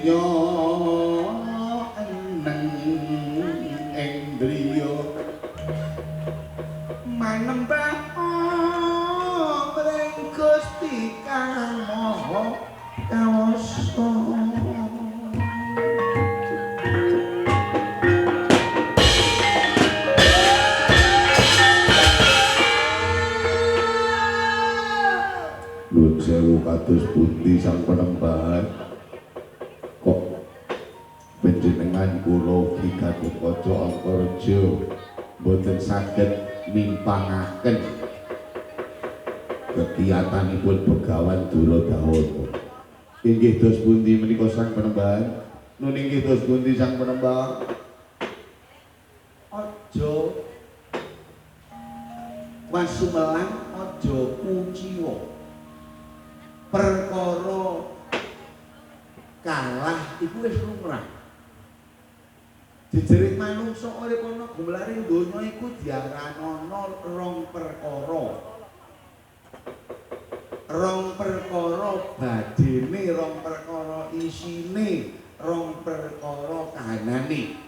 donya eneng ing driya manembah mring Gusti Kang Maha Kawasa. Nuwun sewu kados pundi sang Panembahan, kok panjenengan kula Ki Gatotkaca Angkareja mboten saged mimpangaken kegiatanipun Begawan Duradahana. Inggih dos pundi menika sang Panembahan? Nun inggih dos pundi sang Panembahan? Aja wasumelang, aja kuciwa. Perkara kalah iku wis lumrah. Jejering manungsa urip ana gumlaring donya iku diaranana rong perkara. Rong perkara badene, rong perkara isine, rong perkara kahanane.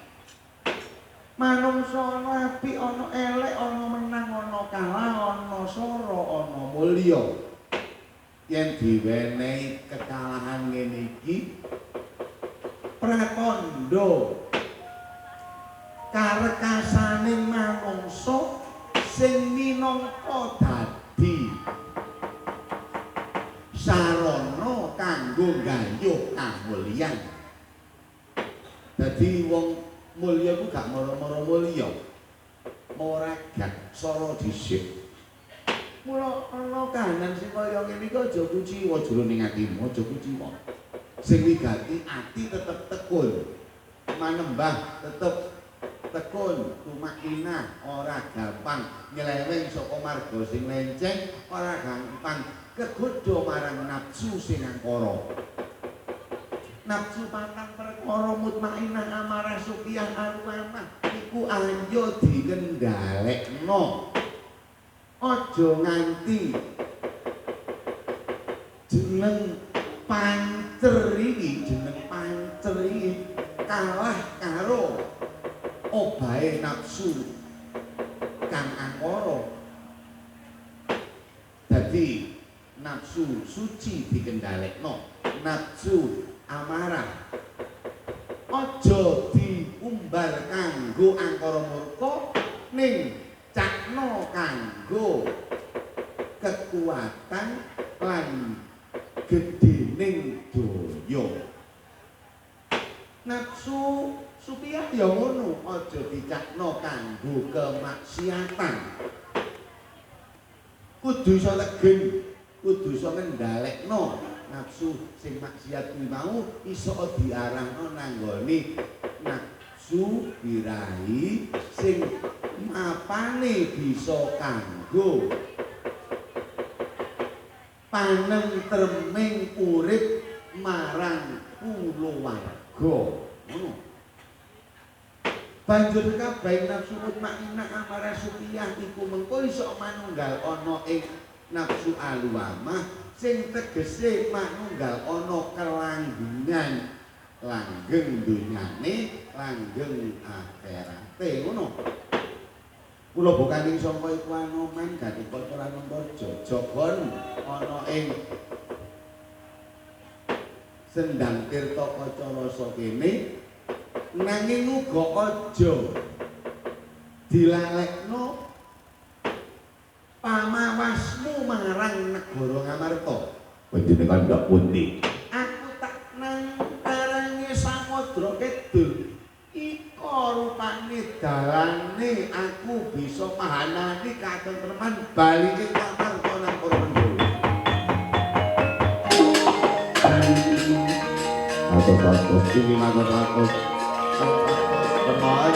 Manungsa ana apik, ana elek, ana menang, ana kalah, ana sara, ana mulya. Yen diwenehi kekalahan ngene iki pratandha karekasane manungsa sing minangka dadi sarana kanggo nggayuh kamulyan. Dadi wong mulya ku gak mara-mara mulya, ora gak sara dhisik. Mula ana kahanan sing kaya ngene iki aja kuciwa jroning atimu, aja kuciwa. Sing wigati ati tetep tekun, manembah tetep tekun, tumakinah, ora gampang nyeleweng saka marga sing lenceng, ora gampang kegodha marang nafsu sing angkara. Nafsu patang perkara mutmainah, amarah, sukiyah, aluamah iku ayo dikendhalekno. Aja nganti jeneng pancer iki, jeneng pancer iki kalah karo obahe nafsu kang angkara. Dadi nafsu suci dikendhalekno, nafsu amarah aja diumbar kanggo angkara murka, ning cakno kanggo kekuatan lan gedhening daya. Nafsu supiah ya ngono, aja dicakno kanggo kemaksiatan. Kudu iso legen, kudu iso ngendhalekno nafsu sing maksiat kuwi mau iso diarahno nanggone nafsu birahi sing mapane bisa kanggo panentreming urip marang kulawarga. Ngono. Banjur kabeh nafsu mutmainah, amarah, supiyah iku mengko iso manunggal ana ing nafsu aluamah sing tegese manunggal ana kelanggengan, langgeng dunyane, langgeng akhirate. Ngono. Kula bukaning sangka iku Anoman Gatotkaca lan Antareja jagon ana ing Sendang Tirta Kaca Rasa kene, nanging uga aja dilalekno pamawasmu marang negara Ngamarta. Panjenengan ndak pundi? Aku tak nang karange Samudra Kidul. Ika rupane dalane aku bisa mahanani katentreman bali ing Ngamarta nang para Pandhawa. Atos-atos ini atos-atos atos penon.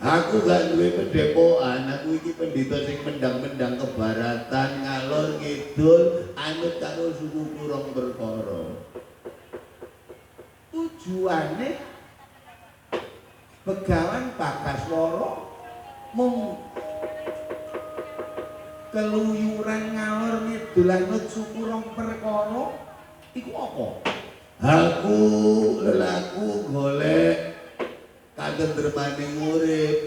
Aku gak duwe pendepokan, aku iki pendeta sing mendang-mendang kebaratan, ngalor ngidul, anut karo suku kurang perkara. Tujuane Begawan Bagaswara mung keluyuran ngalor ngidul anut suku rong perkara iku apa? Aku lelaku golek katendremane urip.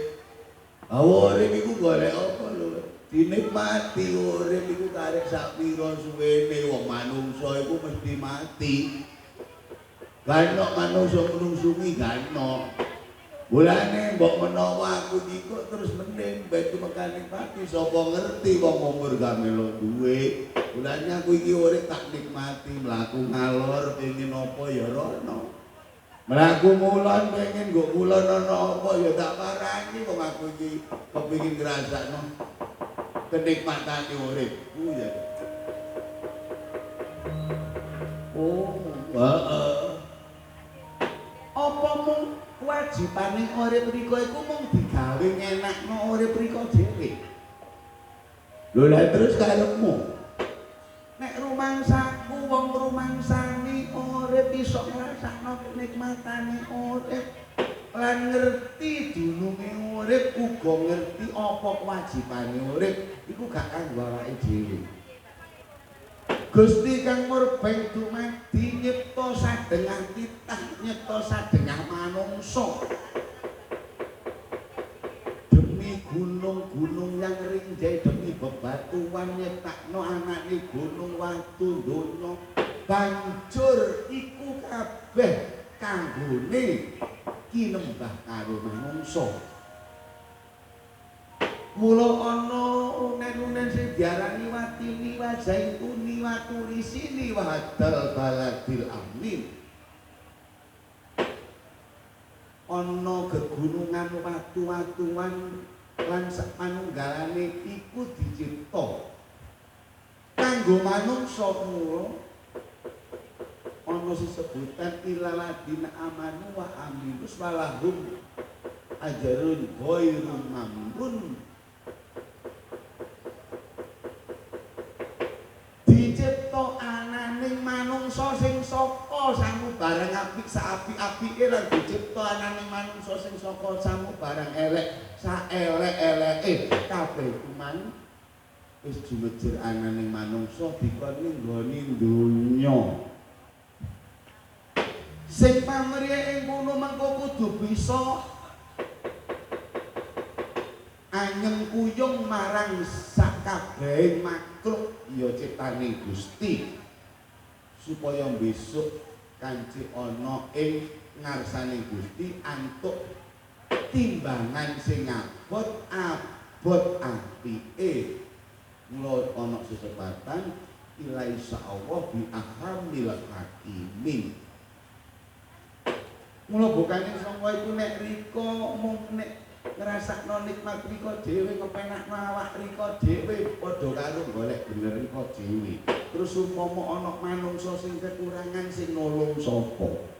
Urip iku golek apa lho? Dinikmati urip iku karek sak pira suwene wong manungsa iku mesti mati. Gak manungsa menungsungi gak ono. Mulane mbok menawa aku iki kok terus menembet tumekane pati sapa ngerti wong umur gak melo duwe. Mulane aku iki urip tak nikmati mlaku ngalor pengin apa ya rono. Mlaku ngulon pengen nggo kulon ana apa ya tak parani wong aku iki kepengin ngrasakno kenikmatane uripku ya. Oh, heeh. Apa mung kewajibane urip rika iku mung digawe ngenakno urip rika dhewe? Lho lah terus karepmu? Nek rumangsaku wong rumangsani urip iso ngrasakno kenikmatane urip lan ngerti dununge urip uga ngerti apa kewajibane urip iku gak kanggo awake dhewe. Gusti kang murbeng dumadi nyipta sadengah titah nyipta sadengah manungsa demi gunung-gunung yang rinjai demi bebatuan nyiptakno anake gunung watu donya banjur iku kabeh kanggone kinembah karo manungsa. Mula ana unen-unen sing diarani watini wajaituni waturisini wahadal baladil amin. Ana gegunungan watu-watuan lan sak panunggalane iku dicipta kanggo manungsa. Mula ana sesebutan ilaladina amanu wa amilus walahum ajarun ghairu mamnun. Dicipta ananing manungsa sing saka samubarang apik saapik-apike lan dicipta ananing manungsa sing saka samubarang elek saelek-eleke. Kabeh iku man wis jumejer ananing manungsa dikon nggone donya. Sing pamriye ing kono mengko kudu bisa anyem kuyung marang sakabehing makhluk ya ciptane Gusti supaya besok kanci ana ing ngarsane Gusti antuk timbangan sing abot abot apike. Mula ana sesepatan ilaisa Allah bi ahkamil hakimin. Mula bukane sangka iku nek rika mung nek Ngrasakno nikmat rika dhewe, kepenakno awak rika dhewe, padha karo golek bener rika dhewe. Terus umpama ana manungsa sing kekurangan sing nulung sapa?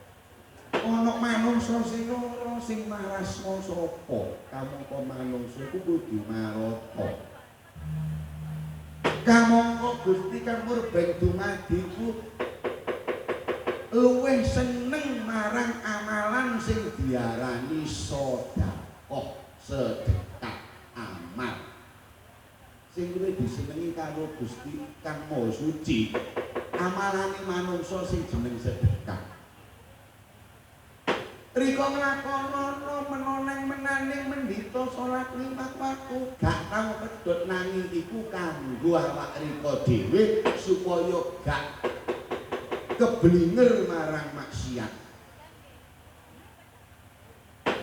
Ana manungsa sing lara sing marasna sapa? Kamangka manungsa iku kudu marata. Kamangka Gusti kang murbeng dumadi iku luwih seneng marang amalan sing diarani sedekah, sedekah amal. Sing luwih disenengi karo Gusti Kang Maha Suci, amalane manungsa sing jeneng sedekah. Rika nglakonono menoneng menaning mendhita salat limat waktu gak tau pedhot nanging iku kanggo awak rika dhewe supaya gak keblinger marang maksiat.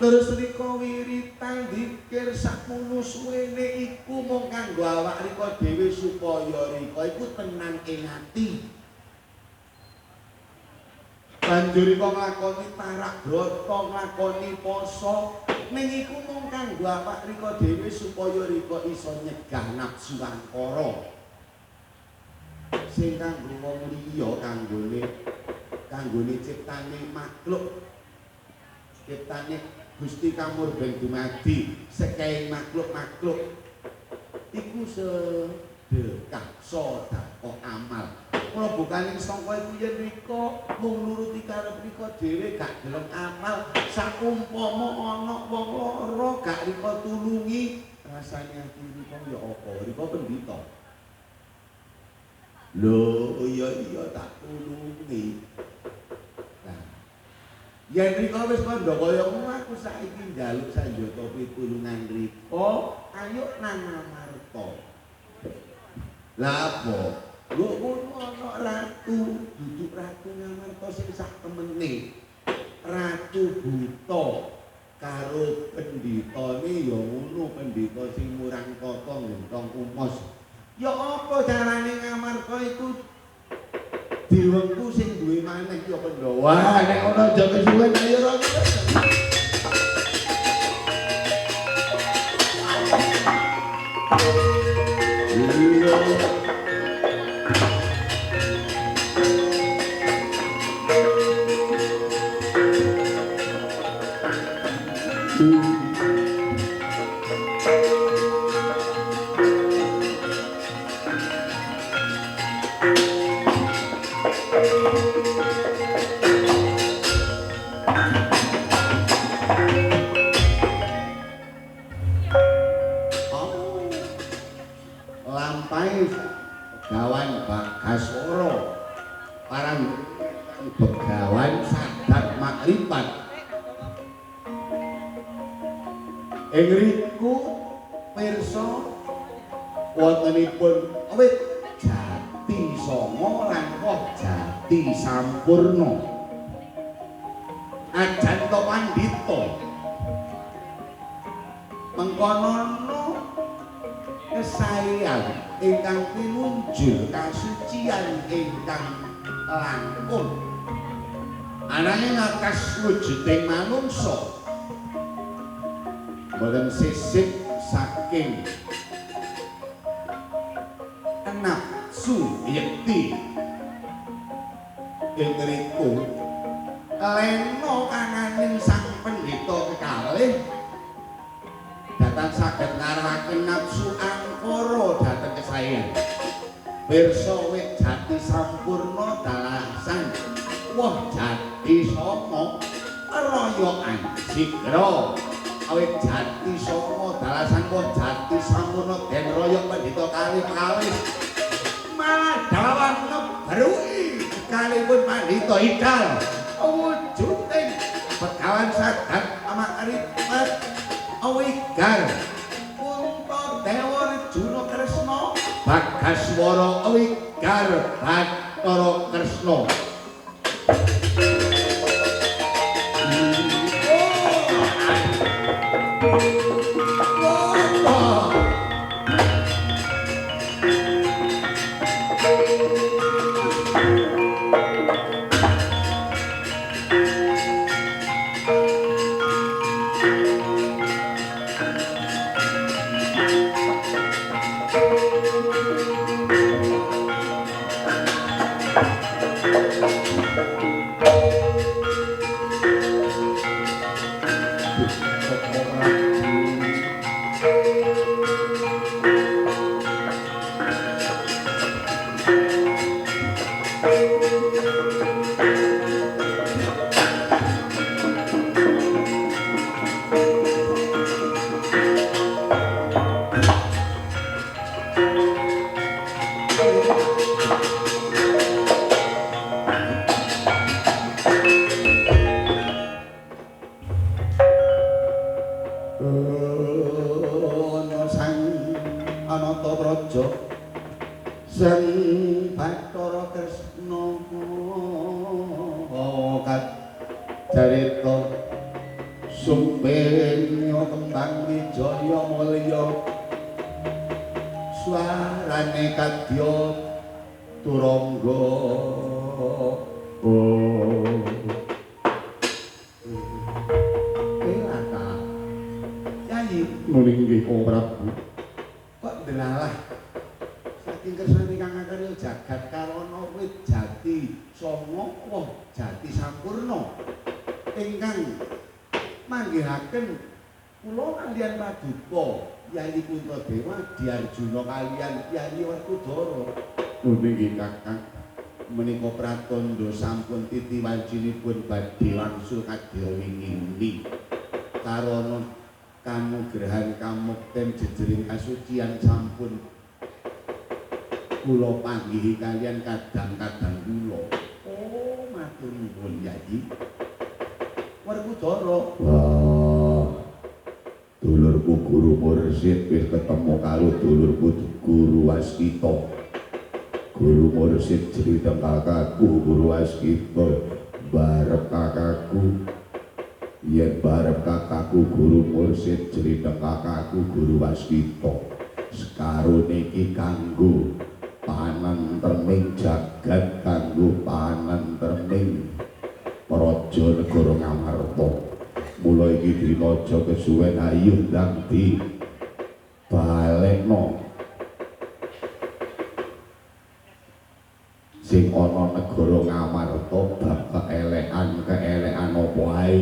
Terus rika wiritan dzikir sakmono suwene iku mung kanggo awak rika dhewe supaya rika iku tenang ing ati. Banjur rika nglakoni tarak brata, nglakoni poso, ning iku mung kanggo awak rika dhewe supaya rika iso nyegah nafsu angkara. Sing kanggo wong liya kanggone ciptane makhluk, ciptane Gusti Kamurbeng dumadi sekeing makhluk-makhluk iku sedekah, sedekah amal. Mula bukaning sangka iku yen rika mung nuruti karep rika dhewe gak gelem amal, sakumpama ana wong lara gak rika tulungi, rasane ati rika ya apa? Rika pendhita. Lho, iya tak tulungi. Nah, yen rika wis kandha kaya ngono, aku saiki njaluk sanjata pitulungan rika, ayo nang Ngamarta. Lah apa? Lho ngono ana ratu, duduk ratu Ngamarta sing sak temene. Ratu buta karo pendhitane ya ngono, pendhita sing murang tata ngentong umos. Ya apa carane Ngamarta iku diwengku sing duwe maneh ya Pandhawa. Wah, nek ngono aja kesuwen ayo ora. Begawan Bagaswara parang begawan sadat makripat ing riku pirsa wontenipun wit jati sanga lan woh jati sampurna ajanta pandhita mengkonono kesaean ingkang pinunjul kasucian ingkang langkung ananging atas wujuding manungsa boten sisip saking nafsu yekti ing riku lena kananing sang pendhita kekalih datan saged ngarahaken nafsu angkara dhateng kesaean. Pirsa wit jati sampurna dalasan woh jati sanga royokan sigra. Awit jati sanga dalasan woh jati sampurna den royok pendhita kalih-kalih malah dawan ngebruki kalihipun pandhita idal wujuding begawan sadat makrifat awigar Puntadewa Arjuna Kresna Bagaswara awigar Bathara Kresna. carita sumping kembang wijaya mulya suarane kadya turangga. Oh elaka Yayi nuli inggih Koko Prabu. Kok ndelalah saking kersane kang akarya jagat karana wit jati sanga woh jati sampurna ingkang manggihaken kula kalian paduka Yayi Puntadewa Diarjuna kalian Yayi Werkudara. Nuli inggih Kakang. Menika pratandha sampun titi wancinipun badhe wangsul kadya wingi karana kanugrahan kamukten jejering kasucian sampun kula panggihi kalian kadang-kadang kula. Oh, matur nuwun Yayi Werkudara. Wah, dulurku Guru Mursid wis ketemu karo dulurku Guru Waskita. Guru Mursid cerita kakakku Guru Waskita barep kakakku yen barep kakakku Guru Mursid cerita kakakku Guru Waskita. Sekarone iki kanggo panentreming jagat, kanggo panentreming praja negara Ngamarta. Mula iki dina aja kesuwen, ayo ndang di balekno sing ana negara Ngamarta bab keelekan-keelekan apa ae.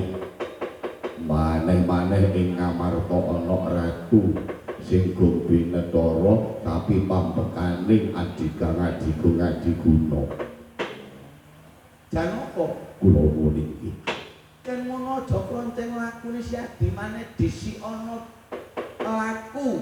Maneh-maneh ing Ngamarta ana ratu sing gong binetara tapi pambekaning adigang adigung adiguna. Janaka kula nuwun iki. Yen ngono aja kronceng lakune si adimane dhisik ana laku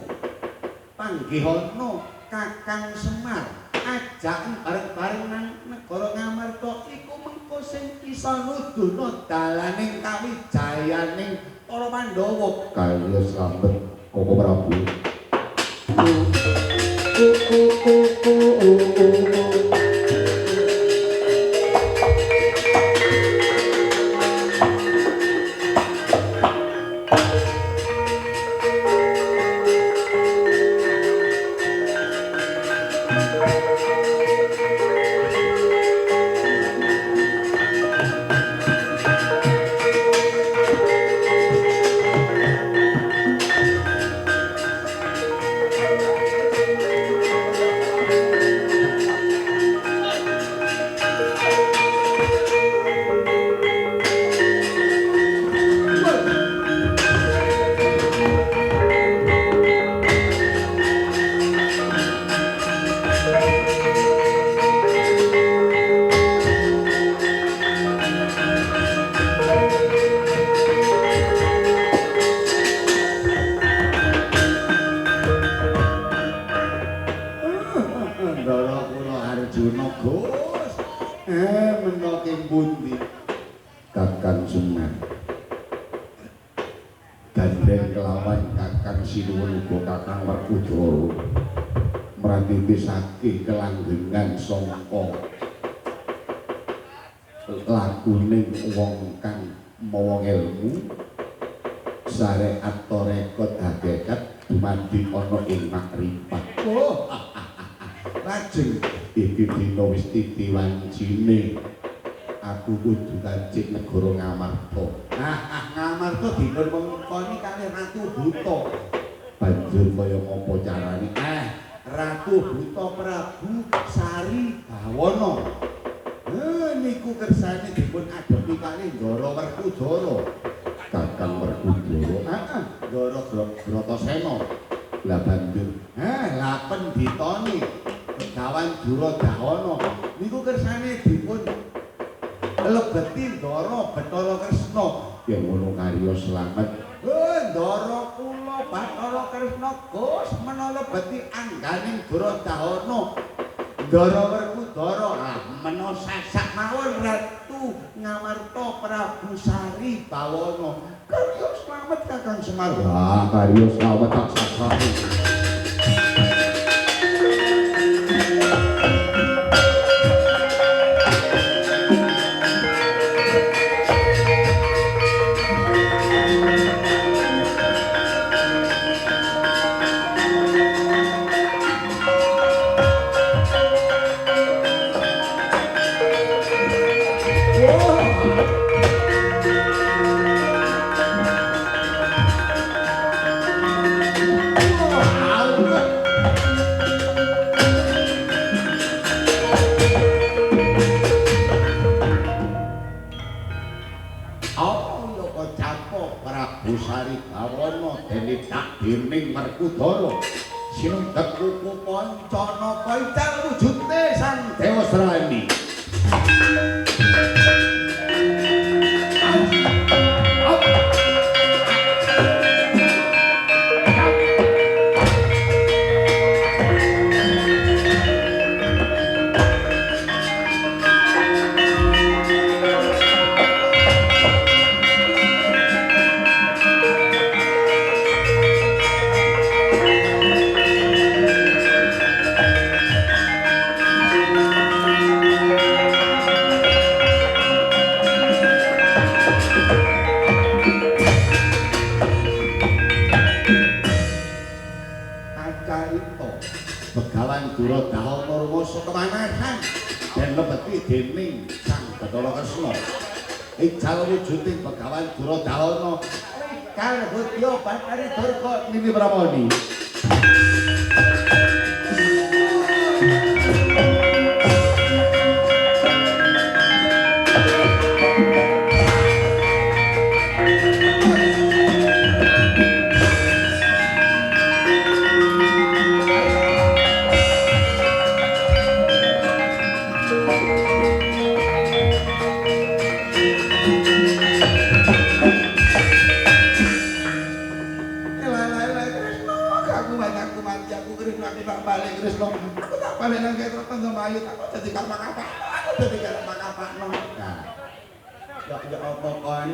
panggihana Kakang Semar ajaken bareng-bareng nang negara Ngamarta iku mengko sing isa nuduhna dalaning kawijayaning para Pandhawa. Kaya slamet Koko Prabu. Kakang Semar gandeng kelawan Kakang Sinuwun uga Kakang Werkudara mratitisake kelanggengan sangka lakuning wong kang mawa ilmu syariat tarekat hakikat dumadi ana ing makrifat. Oh, lajeng iki dina wis titi wancine aku kudu kacik negara Ngamarta. Ah, Ngamarta dikon mengkoni kalih Ratu Buta. Banjur kaya ngapa carane? Ratu Buta Prabu Sari Bawana. Niku kersane dipun adhepi kalih Ndara Werkudara. Kakang Werkudara. Heeh, Ndara Bratasena. Lah banjur, lah pendhitane Begawan Duradahana niku kersane dipun lebeti Ndara Bathara Kresna. Ya ngono karya slamet. Ndara kula Bathara Kresna Gus menawa lebeti angganing Duradahana. Ndara Werkudara menawa sasak mawon Ratu Ngamarta Prabu Sari Bawana. Karya slamet Kakang Semar. Wah, karya slamet tak sasake. dening Werkudara sinundhek kuku Pancanaka ical wujute Sang Dewasrani. Begawan Duradahana rumasa kemanasan den lebeti dening Sang Bathara Kresna. Ical wujuding Begawan Duradahana kalebutya Bathari Durga Nini Pramoni. Aku tak balik nang ketok tangga mayu, aku dadi kapak-kapak, aku dadi kapak-kapakno. Nah, ya ya apa kon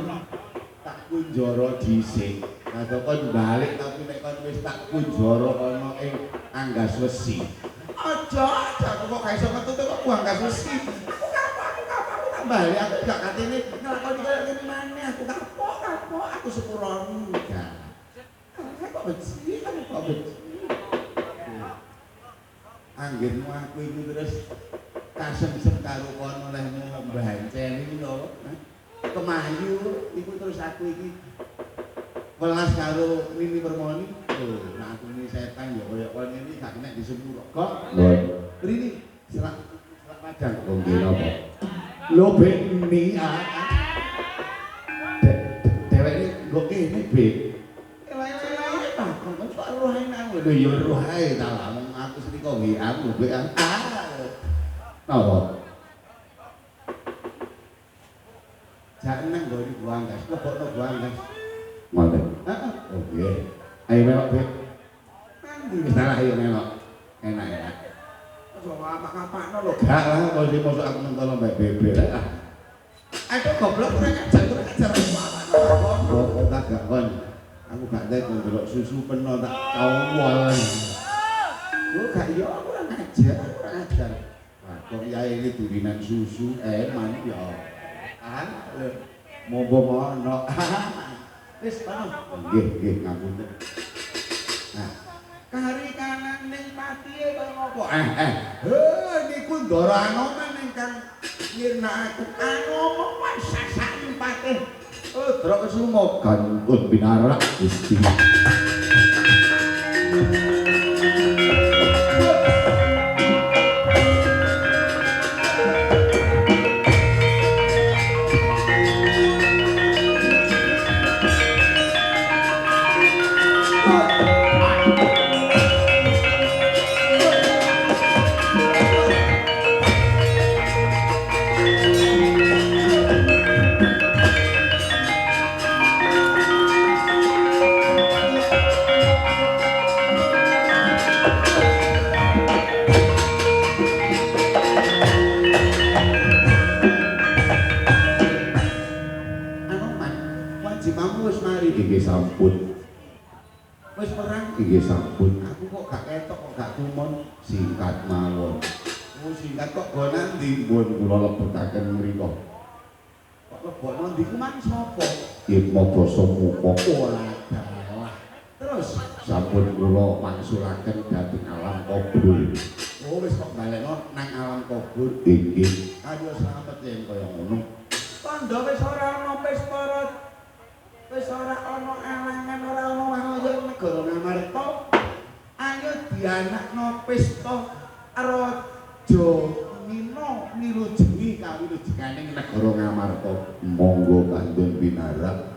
tak kunjara dhisik. Nah kon balik tapi nek kon wis tak kunjara ana ing Anggas Wesi. Aja, aja aku kok gak iso metu kok Anggas Wesi. Aku kapok, aku kapok, aku tak balik, aku gak katene nglakoni kaya ngene maneh, aku kapok, kapok, aku sepuroni. Nah, kok benci, aku kok benci. Anggirmu aku iki terus kasemsem karo kon olehmu mbanceni iki lho. Kemayu iku terus aku iki welas karo Nini Permoni. Lho, nek aku ini setan ya kaya kon ini gak kena disepuro. Kok? Lho, mrene selak selak padang. Oh nggih napa? Lho Beni ah. Dheweke nggo kene, Bek. Elek-elek ta kok kok roh ae nang. Lho ya roh ae ta lah. Aku sendiri kok WA aku WA. Ah. Napa? Jangan nang nggone buang gas, lebokno buang gas. Ngoten. Heeh. Oh nggih. Ayo melok, Bek. Nang ndi? Wis lah ayo melok. Enak-enak. Aja ngapak-ngapakno lho. Gak lah kok sing mosok aku mentolo mbek bebek lah. Aduh goblok kurang ajar, kurang ajar aku. Kok tak gak kon. Aku gak tek ndelok susu peno tak kawol. Lho gak iya aku ora ngajar, aku ora ngajar. Wah, kok yai iki dulinan susu eman ya. Ah, lho mumpung ono. Wis kono. Nggih, nggih ngapunten. Nah, kari kanan ning patihe kaya ngopo? Heh, niku Ndara Anoman ingkang nyirnakaken Anoman sasak patih. Oh, Dra Kesuma gantun pinarak Gusti. Inggih sampun. Wis perang inggih sampun. Aku kok gak ketok kok gak tumon. Singkat mawon. Oh singkat kok go nandi? Pun kula lebetaken mriku. Kok lebokno ndi ku mang sapa? Ipma Basa Muka. Ora dalah. Terus sampun kula mangsulaken dhateng alam kubur. Oh wis kok balekno nang alam kubur. Inggih. Ayo slamet yen kaya ngono. Tandha wis ora ana pesta, wis ora ana alangan, ora ana wahaya negara Ngamarta. Ayo dianakno pesta Raja Mina milujengi kawilujenganing negara Ngamarta. Monggo kandhon pinarak.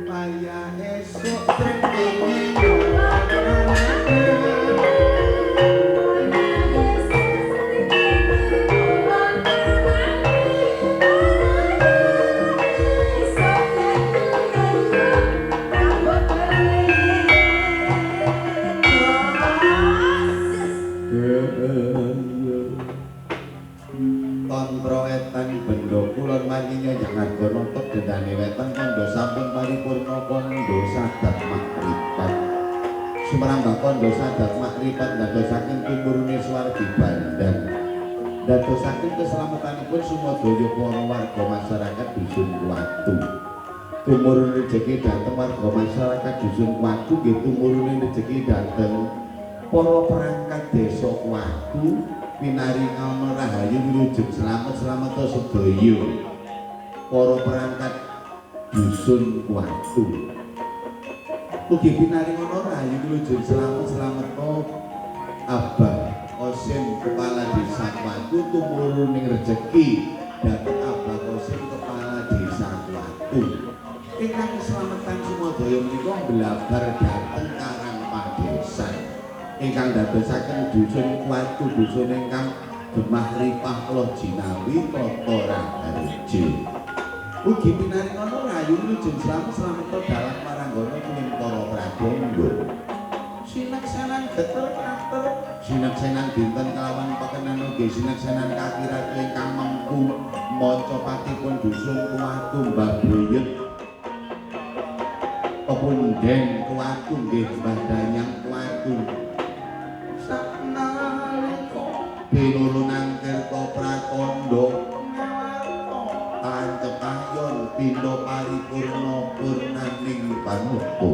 Paya esuk srengenge Tantra wetan benda kulon manyinya jangan gono tok dendane wetan kandha sampun paripurna kandha sadat makripat. Sumrambah kandha sadat makripat ndadosaken tumurune swargi bandhan. Ndadosaken keselamatanipun sumadaya para warga masyarakat dusun Kuwatu. Tumurune rejeki dhateng warga masyarakat dusun Kuwatu nggih tumurune rejeki dhateng para perangkat desa Kuwatu. Pinaringana rahayu wilujeng slamet slameta sedaya para perangkat dusun Kuwatu. Ugi pinaringana rahayu wilujeng slamet slameta Abah Kosim kepala desa Kuwatu tumuruning rejeki dhateng Abah Kosim kepala desa Kuwatu. Ingkang slametan sumadaya menika mblabar dhateng Karang Padesan. Ingkang dadosaken dusun Kuwatu dusun ingkang gemah ripah loh jinawi tata raharja. Ugi pinaringana rahayu wilujeng slamet slameta dalang waranggana kuning para pradangga. Sineksenan geter prater, sineksenan dinten kelawan pekenan ugi sineksenan kakiratu ingkang mengku maca patipun dusun Kuwatu Mbah Buyut pepunden Kuwatu nggih Mbah Danyang Kuwatu. Saknalika pinurunan kerta prakandha tancep ayon pindha paripurna purnaning panata.